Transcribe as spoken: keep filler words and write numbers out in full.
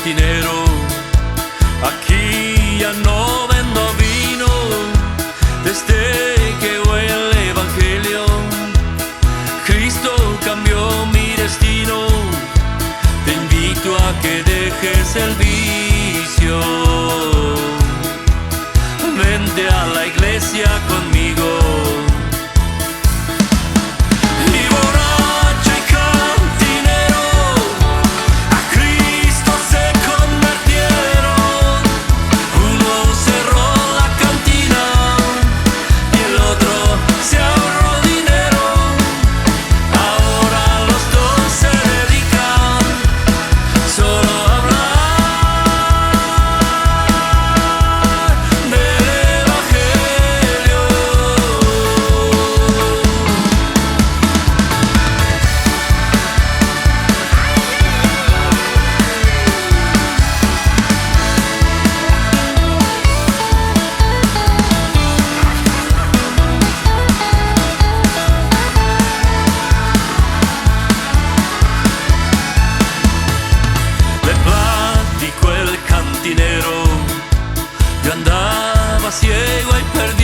Dinero, aquí ya no vendo vino, desde que oí el evangelio, Cristo cambió mi destino. Te invito a que dejes el vicio. Vente a la iglesia conmigo. Y borracho y cantinero, a Cristo se convirtieron. Uno cerró la cantina y el otro se ahorró dinero. Ahora los dos se dedican solo a hablar del evangelio. Le platicó el cantinero, yo andaba ciego y perdido.